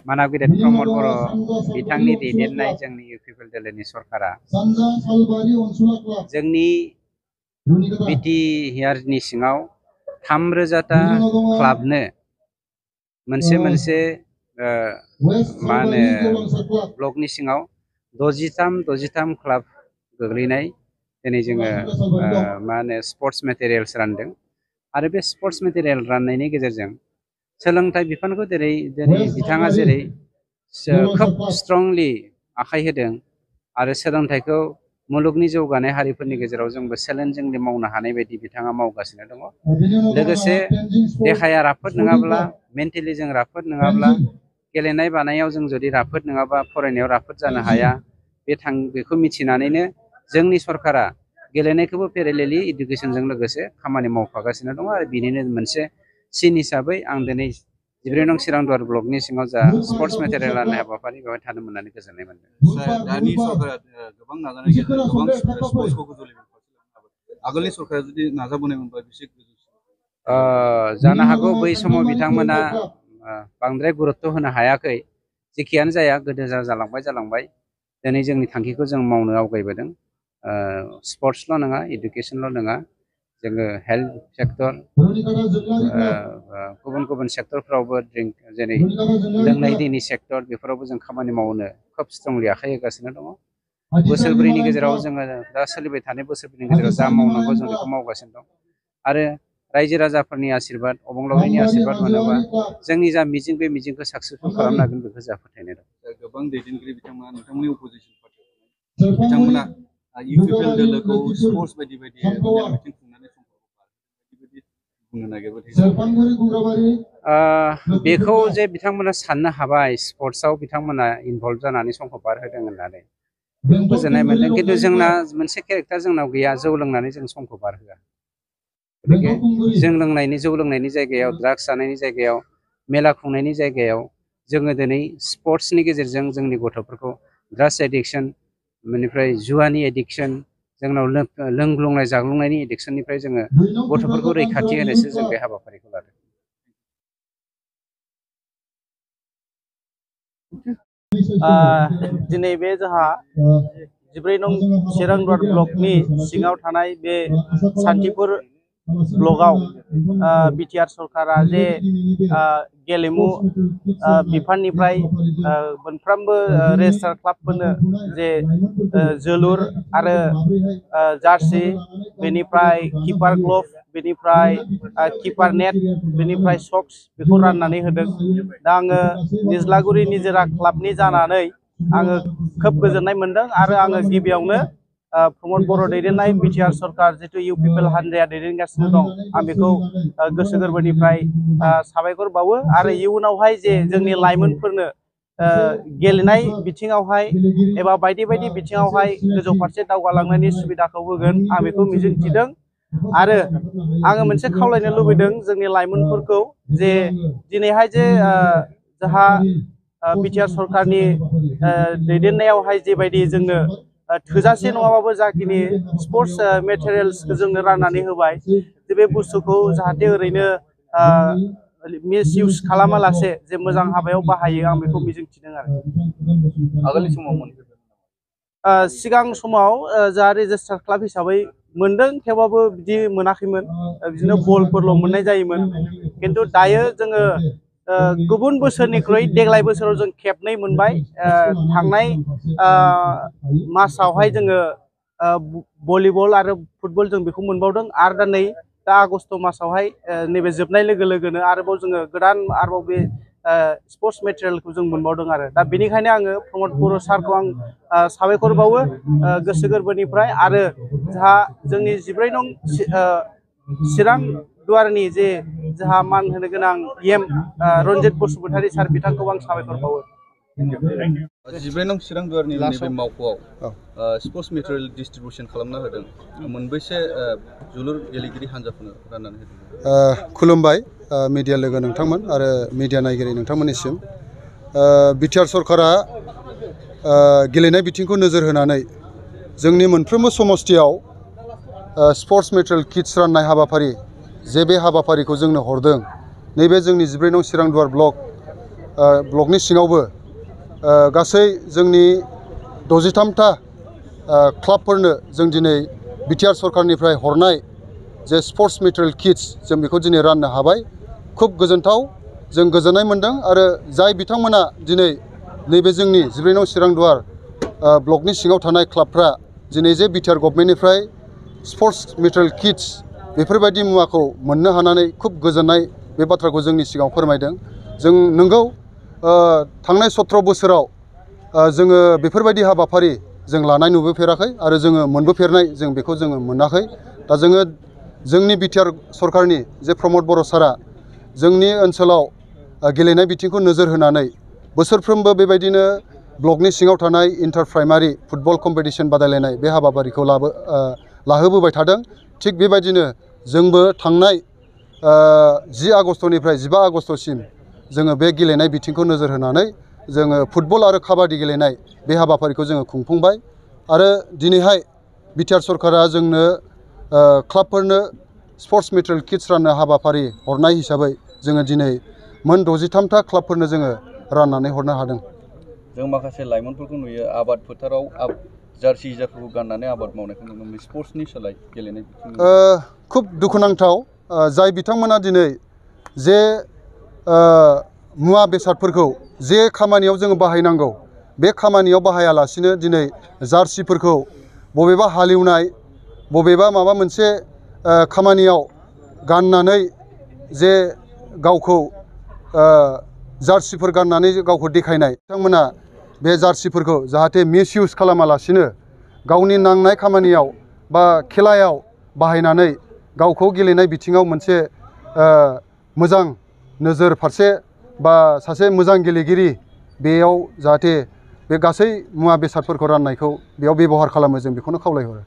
मानागिरिद प्रमद बर' बिथांनि दैदेननाय जोंनि इउपिपिएल दोलोनि सरकारा जोंनि बिटिआरनि सिङाव 3,000टा क्लाबनो मोनसे मा होनो ब्लकनि सिङाव 63 क्लाब गोग्लैनाय दिनै जोङो मा होनो स्पर्ट्स मेटेरियल्स रानदों आरो बे स्पर्ट्स मेटेरियल राननायनि गेजेरजों सोलोंथाइ बिफानखौ दिनै बिथाङा जेरै खोब स्ट्रंलि आखाइ होदों आरो सोलोंथाइखौ मुलुगनि जौगानाय हारिफोरनि गेजेराव जोंबो चेलेन्जिंलि मावनो हानाय बायदि बिथाङा मावगासिनो दङ। लोगोसे देहाया राफोद नङाब्ला मेन्टेलि जों राफोद नङाब्ला गेलेनाय बानायाव जों जुदि राफोद नङाबा फरायनायाव राफोद जानो हाया बेखौ मिथिनानैनो जोंनि सरकारा गेलेनायखौबो पेरेलेलि इडुकेसनजों लोगोसे खामानि मावफागासिनो दङ आरो बिनिनो मोनसे सिन हिसाबै आं दिनै 14 नं चिरांदुवार ब्लकनि सिङाव जा स्पर्ट्स मेटेरियल राननाय हाबाफारि बेवहाय थानो मोननानै गोजोननाय मोनदों। दानि सरकारा गोबां नाजानायनि गेजेरजों गोबां स्पर्ट्सखौ गोजौ लेभेलसिम लांनो आगोलनि सरकारा जुदि नाजाबोनायमोनबा बेसे गोजौ जानो हागौ बै समाव बिथांमोना बांद्राय गुरुत्व होनो हायाखै। जेखियानो जाया गोदो जालांबाय दिनै जोंनि थांखिखौ जों मावनो आवगायबोदों। स्पर्ट्सल' नङा इडुकेसनल' नङा जोङो हेल्थ सेक्टर गुबुन सेक्टरफ्रावबो जेरै लोंनाय दैनि सेक्टर बेफोरावबो जों खामानि मावनो खोब स्ट्रंलि आखाइ होगासिनो दङ। बोसोरब्रैनि गेजेराव जोङो दा सोलिबाय थानाय बोसोरब्रैनि गेजेराव जा मावनांगौ जों बेखौ मावगासिनो दं आरो रायजो राजाफोरनि आशीर्बाद अबंलावरिनि आशीर्बाद मोनोबा जोंनि जा मिजिं बे मिजिंखौ साक्सेसफुल खालामनो हागोन बेखौ जा फोथायनाय दं। गोबां दैदेनगिरि बिथांमोना नोंथांमोननि अपोजिसन पार्टि बिथांमोना इउपिपिएल दोलोखौ स्पर्ट्स बायदि मिथिं खुंनानै बुंनो नागिरबाय बेखौ जे बिथांमोना साननो हाबाय स्पर्ट्सआव बिथांमोना इनभल्भ जानानै समखौ बारहोदों होननानै बेखौ गोजोननाय मोनदों। खिन्थु जोंना मोनसे केरेक्टार जोंनाव गैया, जौ लोंनानै जों समखौ बारहोआ। गतिके जौ लोंनायनि जायगायाव ड्राग्स जानायनि जायगायाव मेला खुंनायनि जायगायाव जोङो दिनै स्पर्ट्सनि गेजेरजों जोंनि गथ'फोरखौ ड्राग्स एडिक्सन बेनिफ्राय जुवानि एडिक्सन जोंनाव लोंग्लुंनाय जाग्लुंनायनि एडिक्सननिफ्राय जोङो गथ'फोरखौ रैखाथि होनोसो जों बे हाबाफारिखौ लादों। दिनै बे जोंहा 14 नं चिरांदुवार ब्लकनि सिङाव थानाय बे सान्थिपुर ब्लकआव बिटिआर सरकारा जे गेलेमु बिफाननिफ्राय मोनफ्रोमबो रेजिस्टार क्लाबफोरनो जे जोलुर आरो जार्सि बेनिफ्राय किपार ग्लभ बेनिफ्राय किपार नेट बेनिफ्राय सक्स बेखौ राननानै होदों। दा आङो निज्लागुरि निजोरा क्लाबनि जानानै आङो खोब गोजोननाय मोनदों आरो आङो गिबियावनो प्रमद बर' दैदेननाय बिटिआर सरकार जितु इउपिपिएल हानजाया दैदेनगासिनो दं आं बेखौ गोसो गोरबोनिफ्राय साबायखर बावो आरो इयुनावहाय जे जोंनि लाइमोनफोरनो गेलेनाय बिथिङावहाय एबा बायदि बिथिङावहाय गोजौ फारसे दावगालांनायनि सुबिदाखौ होगोन आं बेखौ मिजिंथिदों। आरो आङो मोनसे खावलायनो लुबैदों जोंनि लाइमोनफोरखौ जे दिनैहाय जे जोंहा बिटिआर सरकारनि दैदेननायावहाय जेबायदि जोंनो थोजासे नङाबाबो जाखिनि स्पर्ट्स मेटेरियल्सखौ जोंनो राननानै होबाय जे बे बुस्थुखौ जाहाथे ओरैनो मिस इउज खालामालासे जे मोजां हाबायाव बाहायो आं बेखौ मिजिंथिदों आरो। आगोलनि समाव सिगां समाव जा रेजिस्टार क्लाब हिसाबै मोनदों थेवबाबो बिदि मोनाखैमोन, बिदिनो बलफोरल' मोननाय जायोमोन। खिन्थु दायो जोङो गुबुन बोसोरनिख्रुइ देग्लाय बोसोराव जों खेबनै मोनबाय। थांनाय मासावहाय जोङो भलिबल आरो फुटबल जों बेखौ मोनबावदों आरो दा आगस्ट मासावहाय नैबे जोबनाय लोगो लोगोनो आरोबाव जोङो गोदान आरोबाव बे स्पर्ट्स मेटेरियलखौ जों मोनबावदों आरो दा बेनिखायनो आङो प्रमद बर' सारखौ आं साबायखर बावो गोसो गोरबोनिफ्राय आरो जोंहा जोंनि 14 नं चिरांदुवारनि जे जोंहा मान होनो गोनां EM रन्जित बसुमतारी सार बिथांखौ आं साबायखर बावो। 14 नं चिरांदुवारनि नैबे मावख'आव स्पर्ट्स मेटेरियल डिस्ट्रिबिउसन खालामना होदों, मोनबेसे जोलुर गेलेगिरि हान्जाफोरनो राननानै होदों? खुलुमबाय मिडिया लोगो नोंथांमोन आरो मिडिया नायगिरि नोंथांमोननिसिम। बिटिआर सरकारा गेलेनाय बिथिंखौ नोजोर होनानै जोंनि मोनफ्रोमबो समस्थियाव स्पर्ट्स मेटेरियल किट्स राननाय हाबाफारि जे बे हाबाफारिखौ जोंनो हरदों। नैबे जोंनि 14 नं चिरांदुवार ब्लक ब्लकनि सिङावबो गासै जोंनि 63टा क्लाबफोरनो जों दिनै बिटिआर सरकारनिफ्राय हरनाय जे स्पर्ट्स मेटेरियेल किट्स जों बेखौ दिनै राननो हाबाय। खुब गोजोनथाव, जों गोजोननाय मोनदों। आरो जाय बिथांमोना दिनै नैबे जोंनि 14 नं चिरांदुवार ब्लकनि सिङाव थानाय क्लाबफ्रा दिनै जे बिटिआर गभर्नमेन्टनिफ्राय स्पर्ट्स मेटेरियेल किट्स बेफोरबायदि मुवाखौ मोननो हानानै खुब गोजोननाय बे बाथ्राखौ जोंनि सिगाङाव फोरमायदों। जों नंगौ थांनाय 17 बोसोराव जोङो बेफोरबायदि हाबाफारि जों लानाय नुबोफेराखै आरो जोङो मोनबोफेरनाय जों बेखौ जोङो मोनाखै। दा जोङो जोंनि बिटिआर सरकारनि जे प्रमद बर' सारा जोंनि ओनसोलाव गेलेनाय बिथिंखौ नोजोर होनानै बोसोरफ्रोमबो बेबायदिनो ब्लकनि सिङाव थानाय इन्टार प्राइमारि फुटबल कम्पिटिशन बादायलायनाय बे हाबाफारिखौ लाहोबोबाय थादों। थिग बेबायदिनो जोंबो थांनाय 10 आगस्तनिफ्राय 15 आगस्तसिम जोङो बे गेलेनाय बिथिंखौ नोजोर होनानै जोङो फुटबल आरो काबादि गेलेनाय बे हाबाफारिखौ जोङो खुंफुंबाय। आरो दिनैहाय बिटिआर सरकारा जोंनो क्लाबफोरनो स्पर्ट्स मेटेरियेल किट्स राननो हाबाफारि हरनाय हिसाबै जोङो दिनै मोन 63टा क्लाबफोरनो जोङो राननानै हरनो हादों। जों माखासे लाइमोनफोरखौ नुयो आबाद फोथाराव जार्सि हिजारफोरखौ गाननानै आबाद मावनायखौ नुनो मोनो। स्पर्ट्सनि सोलाय गेलेनाय बिथिं खुब दुखुनांथाव, जाय बिथांमोना दिनै जे मुवा बेसादफोरखौ जे खामानियाव जोङो बाहायनांगौ बे खामानियाव बाहायालासिनो दिनै जार्सिफोरखौ बबेबा हालेवनाय बबेबा माबा मोनसे खामानियाव गाननानै जे गावखौ जार्सिफोर गाननानै गावखौ देखायनाय, बिथांमोना बे जार्सिफोरखौ जाहाथे मिसइउज खालामालासिनो गावनि नांनाय खामानियाव बा खेलायाव बाहायनानै गावखौ गेलेनाय बिथिङाव मोनसे मोजां नोजोर फारसे बा सासे मोजां गेलेगिरि बेयाव जाहाथे बे गासै मुवा बेसादफोरखौ राननायखौ बेयाव बेबहार खालामो, जों बेखौनो खावलायहरो।